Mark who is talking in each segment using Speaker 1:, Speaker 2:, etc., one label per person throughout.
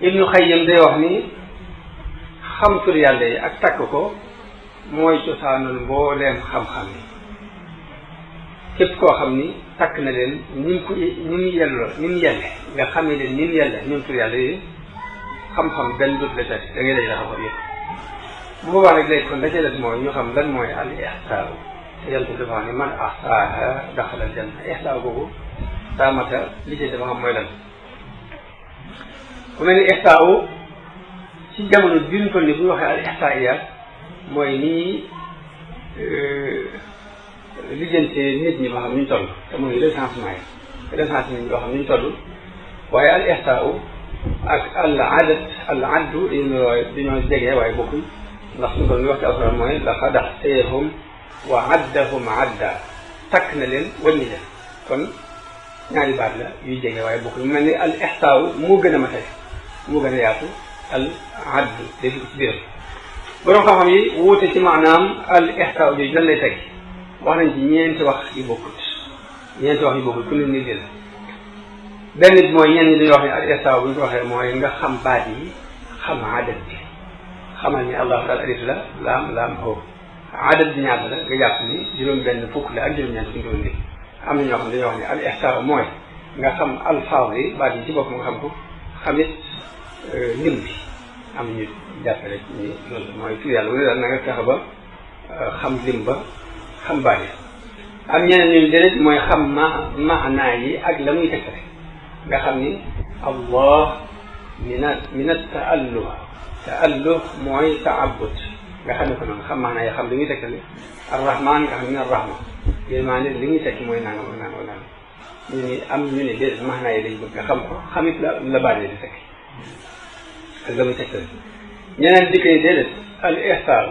Speaker 1: Ibnu Xayyim day wax ni xam tur yàlla yi ak takk ko mooy cosaanul mbooleem xam-xam yi képp koo xam ni takk na leen ni mu yelloo ni mu yelle nga xamee leen ni mu yelle ñun tur yàlla yi xam-xam benn dut la tari da ngay daj la xam-xam yëpp bu boobaa nag léegi kon da cee des mooy ñu xam lan mooy al ihsaa te yàlla dafa wax ni man ahsaaha daxala al janna ihsaa boobu daamata li ci dafa xam mooy lan bu mel ni ihsaa ci jamono bi ñu toll nii bu ñu waxee al ihsaa'iyaat mooy ni lijjante nit ñi ba xam ñu toll te mooy recensement yi recensement nit ñi ba xam ñu toll waaye al ihsaa'u ak al addu dañoo jege waaye bokkuñ ndax suñu ko ñu wax ci alxuraan mooy laqad ahsaahum wa addahum adda takk na leen wàññi leen kon ñaari baat la yuy jege waaye bokkuñ mel ni al ihsaa'u moo gën a matale moo gën a yaatu al addu day dugg ci biir borom xam-xam yi wuute ci maanaam al ihsaa jooju lan lay teg wax nañ ci ñeenti wax yu bokkut ku ne ni jël benn bi mooy ñenn ñi dañuy wax ne al ihsaa bu ñu ko waxee mooy nga xam baat yi xam adat bi xamal ni allahu taala alif la laam hoo adat bi ñaata la nga jàpp ni juróom-benn fukk la ak juróom-ñeent fukk doon ni am na ñoo xam ne dañuy wax ne al ihsaa mooy nga xam alfaaz yi baat yi ci bopp nga xam ko xamit lim bi am ñu jàppe rek ni loolu mooy tur yàlla wala daal na nga fexe ba xam lim ba xam baat yi am ñeneen ñu déedéet mooy xam maanaa yi ak la muy tegtale nga xam ni allah min taalluh mooy taabud nga xam ne ko noonu xam maanaa yi xam li muy tegtale arrahman nga xam ne arrahma yéen maa ne li muy tekki mooy nangam ak nangam ak nangam ñu ni am ñu ne déedéet maanaa yi lañ bëgg nga xam ko xamit la baat yi di tekki ak la muy tegtale ñeneen di koy déedéet al ihsaa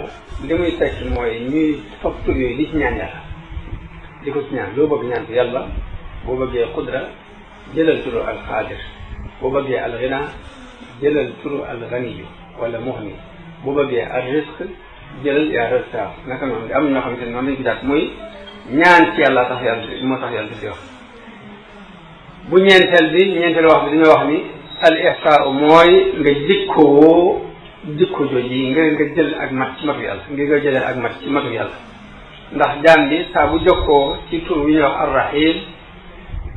Speaker 1: li muy tekki mooy ñuy fab tur yooyu di ci ñaan yàlla di ko ci ñaan loo bëgg ñaan ko yàlla boo bëggee qudra jëlal turu al qaadir boo bëggee al ghina jëlal turu al ghaniyu wala mughni boo bëggee al rizq jëlal yaa razzaq naka noonu am na ñoo xamante ne noonu lañ ko jàpp muy ñaan ci yàlla tax yàlla moo tax yàlla di wax bu ñeenteel wax bi dañoo wax ni al ihsaa mooy nga jikko jooji nga jël ak mat ci matu yàlla nga jëlee ak mat ci matu yàlla ndax jaam bi saa bu jokkoo ci tur wi ñuy wax arrahim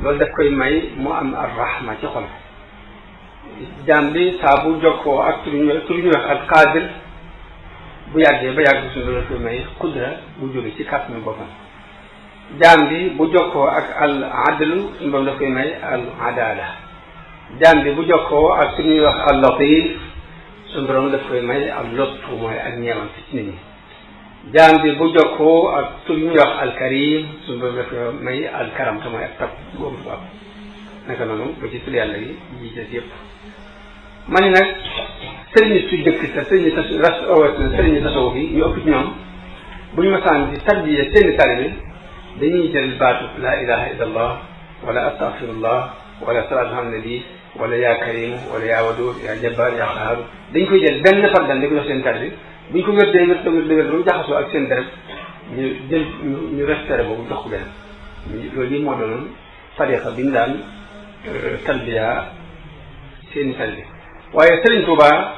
Speaker 1: loolu daf koy may mu am arrahma ci xol jaam bi saa bu jokkoo ak tur wi ñuy wax al qadir bu yàggee ba yàgg suñu loolu daf koy may qudra bu jóge ci kàttanu boppam jaam bi bu jokkoo ak al adlu suñu boppam daf koy may al adala jaam bi bu jokkoo ak tur ñuy wax al latif suñu borom daf koy may al lottu mooy ak ñeewante ci nit ñi jaam bi bu jokkoo ak tur ñuy wax al karim suñu borom daf koy may al karam te mooy ak tab boobu bu am naka noonu ba ci tur yàlla yi ji des yëpp ma ni nag sëriñi su jëkk sa sëriñi tasawuf yi ñu ëpp ci ñoom bu ñu masaan di tarbiya seeni taalibe dañuy jël baatu la ilaha illa allah wala astaghfirullah wala salaatu ala nabi wala yaa karimu wala yaa wadud yaa jabbar yaa qahar dañ koy jël benn fardan di ko jox seen taalibe buñ ko wérdee ba mu jaxasoo ak seen deret ñu jël ñu restere boobu jox ko benn loolu yi moo doonoon tariqa bi ñu daan talbiya seeni taalibe waaye Sëriñ Tuubaa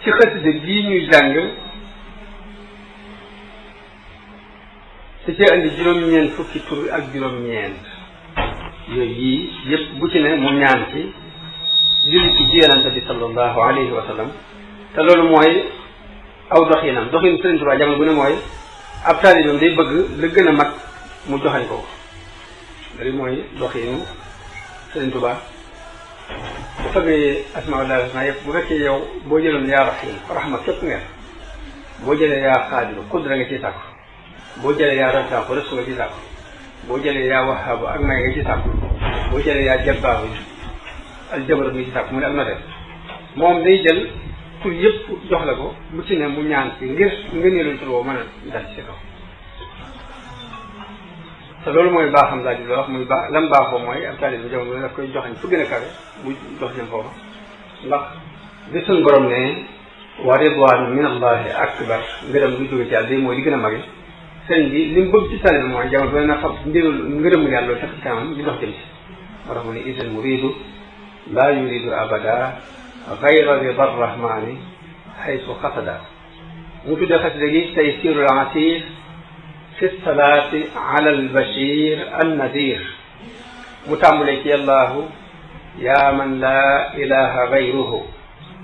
Speaker 1: ci xasida bii ñuy jàng ci cee andi juróom-ñeent fukki tur ak juróom-ñeent yooyu yii yëpp bu ci ne mu ñaan ci julli ci yonent bi sallallahu alayhi wa sallam te loolu mooy aw doxinam doxin Sëriñ Tuubaa jamono bu ne mooy ab taalibeem day bëgg la gën a mat mu joxañ ko loolu mooy doxinu Sëriñ Tuubaa bu fagee asmaullahi husna yëpp bu fekkee yow boo jëloon yaa rahim rahma képp ngeen boo jëlee yaa xaadiru qudra nga ciy sàkku boo jëlee yaa razzaqu rësku nga ciy sàkku boo jëlee yaa wahaabu ak may nga ci sàkku boo jëlee yaa jabbaaru aljabaru nga ci sàkku mu ne am na def moom day jël tur yëpp jox la ko bu ci ne mu ñaan ci ngir nga neelul tur boobu mën a dal ci sa kaw te loolu mooy baaxam daal di la wax muy baax lam baaxoo mooy ab taalibe bi jamono daf koy joxañ fu gën a kawe bu jox jëm foofu ndax li suñ borom ne wa ridwaanu min allahi akbar ngërëm lu jóge ci yàlla day mooy li gën a mage sëñ bi li mu bëgg ci taalibe bi mooy jamono dana xam ndigal ngërëmul yàlla loolu sax ci kanam di dox jëm ci moo tax mu ne isil muridu laa yuridu abada gayra rida rahmani haysu xasada mu tudde xasida gi taysirul asir fi salaati ala albashir annadir mu tàmbulee ci allahu yaa man laa ilaha gayruhu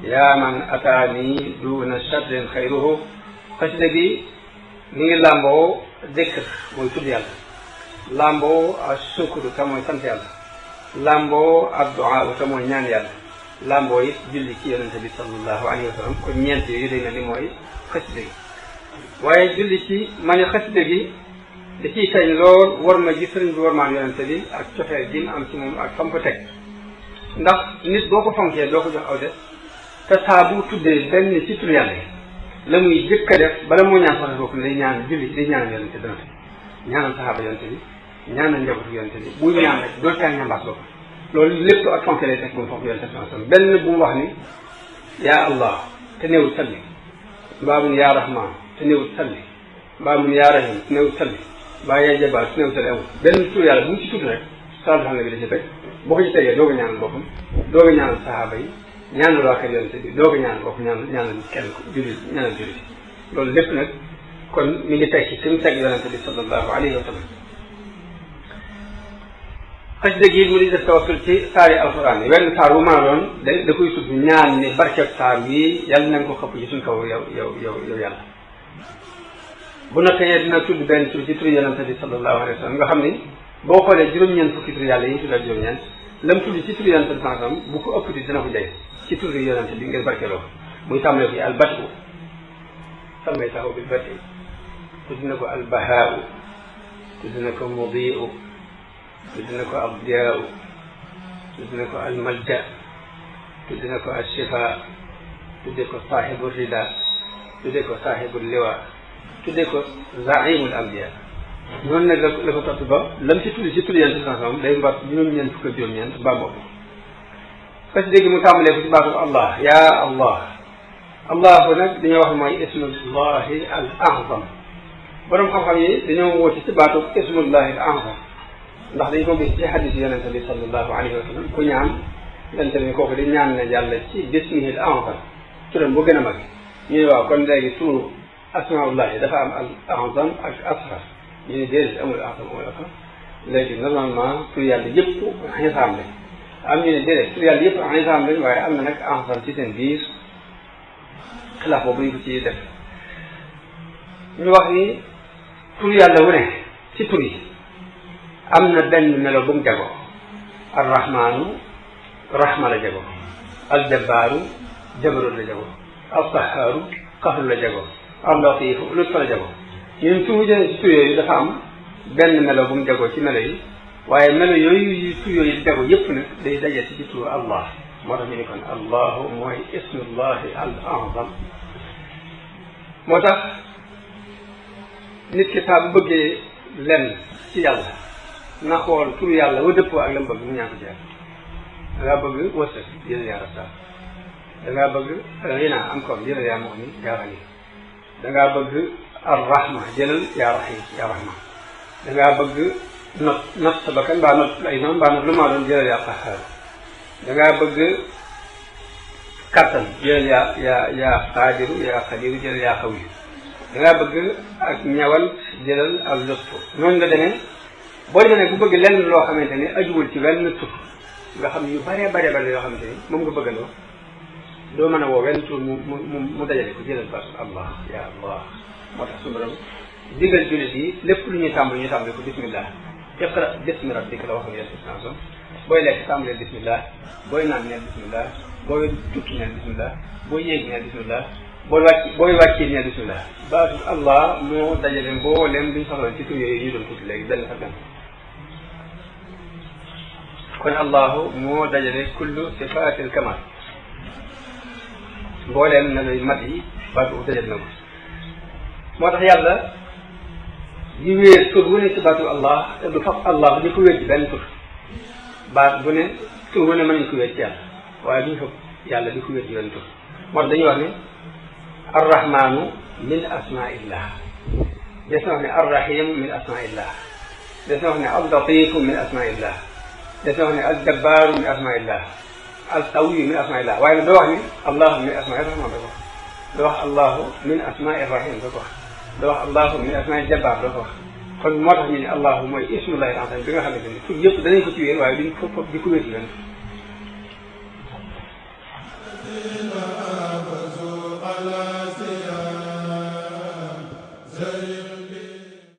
Speaker 1: yaa man ataani duna sharrin xayruhu. xasida gi mi ngi làmboo dikr mooy tudd yàlla, làmboo ak sukuru te mooy sant yàlla, làmboo ak duaa te mooy ñaan yàlla, làmboo it julli ci yonente bi sallallahu alayhi wa sallam. kon ñeent yooyu day mel ni mooy xasida gi. waaye julli ci ma ne xasida gi da ciy feeñ lool war ma ji sëriñ bi war maan yonente bi ak cofeel ji mu am ci moom ak fam ko teg. ndax nit boo ko fonkee doo ko jox aw des te saa bu tuddee benn ci tur yàlla yi la muy jëkk a def bala moo ñaan sax bopp ne day ñaan julli day ñaanal yonente dana fi ñaanal saxaaba yonente bi ñaanal njabootu yonente bi buy ñaan rek doo caa ñambaas bopp loolu lépp ak fonk lay teg moom fonk yonente bi benn bu mu wax ni yaa allah te néewul salli mbaa mun yaa rahman te néewul salli mbaa mun yaa rahim te néewul salli mbaa yaa jabaar te néewul salli amul benn tur yàlla bu mu ci tudd rek salaatu xam ne bi da ci teg boo ko ci tegee doog a ñaanal boppam doog a ñaanal saxaaba yi ñaanal waa kër yonente bi doog a ñaanal bopp ñaanal kenn jullit ñaanal jullit loolu lépp nag kon mi ngi teg ci fi mu teg yonente bi sallallahu alayhi wa sallam. xasida gi mu di def tawassul ci saari alquran yi wenn saar bu mën a doon da koy tudd ñaan ni barkeb saar wi yàlla na nga ko xëpp ci suñ kaw yow yàlla. bu noppee dina tudd benn tur ci turu yonente bi sallallahu alayhi wa sallam nga xam ni boo xoolee juróom-ñeent fukki tur yàlla yi ñu tuddal juróom-ñeent lam tudd ci tur yonente bi sallam bu ko ëpp di dina ko jege ci tur yonente bi ngeen barkeeloo muy tàmbalee ko albatu sammaytahu bil bati tudd na ko albahaau tudd na ko mudiu tudd na ko abdiyaau tudd na ko almalja tudd na ko alshifa tudde ko saahibu rida tudde ko saahibu liwa tudde ko zaimul ambiya noonu nag la ko topp ba lam ci tudd ci tudd yonente bi sallam day mbat juróom-ñeent fukk ak juróom-ñeent ba boobu xasida gi mu tàmbalee ko ci baatu allah yaa allah allahu nag dañoo wax mooy ismullahi al azam borom xam-xam yi dañoo wóote ci baatu ismullahi al azam ndax dañ ko gis ci xadis yonente bi sallallahu alayhi wa sallam ku ñaan yonente bi kooku di ñaan ne yàlla ci bismihi al azam turam bu gën a mag ñu ne waaw kon léegi turu asmaullahi dafa am al azam ak asghar ñu ne déedéet amul azam amul asghar léegi normalement tur yàlla yëpp xisaam lañ am ñu ne déedéet tur yàlla yëpp xisaam lañ waaye am na nag azam ci seen biir xilaaf boobu ñu ko ci def ñu wax ni tur yàlla wu ne ci tur yi am na benn melo bu mu jagoo arrahmaanu rahma la jagoo aljabbaaru jabaroot la jagoo alqahaaru qahru la jagoo allatiifu lutfa la jagoo ñun su mu jëlee ci tur yooyu dafa am benn melo bu mu jagoo ci melo yi waaye melo yooyu tur yooyu di jagoo yëpp nag day daje ci turu allah moo tax ñu ne kon allahu mooy ismullahi al azam moo tax nit ki saa bu bëggee lenn ci yàlla na xool turu yàlla wa dëppoo ak la mu bëgg mu ñaan ko ci yàlla. da ngaa bëgg wërsëg jël yaa rasaal da ngaa bëgg rinaa am koom jëlal yaa mu'min yaa ghani da ngaa bëgg ar-rahma jëlal yaa rahim yaa rahman da ngaa bëgg not sa bakkan mbaa not ay noonu mbaa not lu maa doon jëlal yaa qahhaar da ngaa bëgg kattan jëlal yaa qaadiru yaa qadiru jëlal yaa qawi da ngaa bëgg ak ñawal jëlal al lutfu noonu nga demee boo demee bu bëgg lenn loo xamante ni ajuwul ci wenn tur nga xam yu bare yoo xamante ni moom nga bëggandoo doo mën a woo wenn tur mu dajale ko jëlal baatu allah ya allah moo tax su borom digal jullit yi lépp lu ñuy tàmbali ko bismillah iqra bismi rabbika la wax nga yéen booy lekk tàmbalee bismillah booy naan neel bismillah booy tukki neel bismillah booy yéeg neel bismillah booy wàccee neel bismillah baatu allah moo dajale mbooleem duñ soxla ci tur yooyu ñu doon tuuti léegi benn fa benn kon allahu moo dajale kullu sifatil kamal mbooleem na lay mat yi baatu dajale na ko moo tax yàlla di wéer tur bu ne ci baatu allah te du fab allah di ko wéer ci benn tur baat bu ne tur bu ne mën nañ ko wéer ci yàlla waaye duñu fab yàlla di ko wéer ci benn tur moo tax dañuy wax ne arrahmanu min asmaillah des na wax ne arrahimu min asmaillah des na wax ne allatifu min asmaillah des na wax ne aljabbaaru min asmaillah al qawiyyu min asmaillah waaye nag doo wax ni allahu min asmair rahman da ko wax doo wax allahu min asmair rahim da ko wax doo wax allahu min asmail jabbar da ko wax kon moo tax ñu ne allahu mooy ismullahi al azam bi nga xamante ni tur yëpp danañ ko ci wéer waaye duñ ko di ko wéer ci benn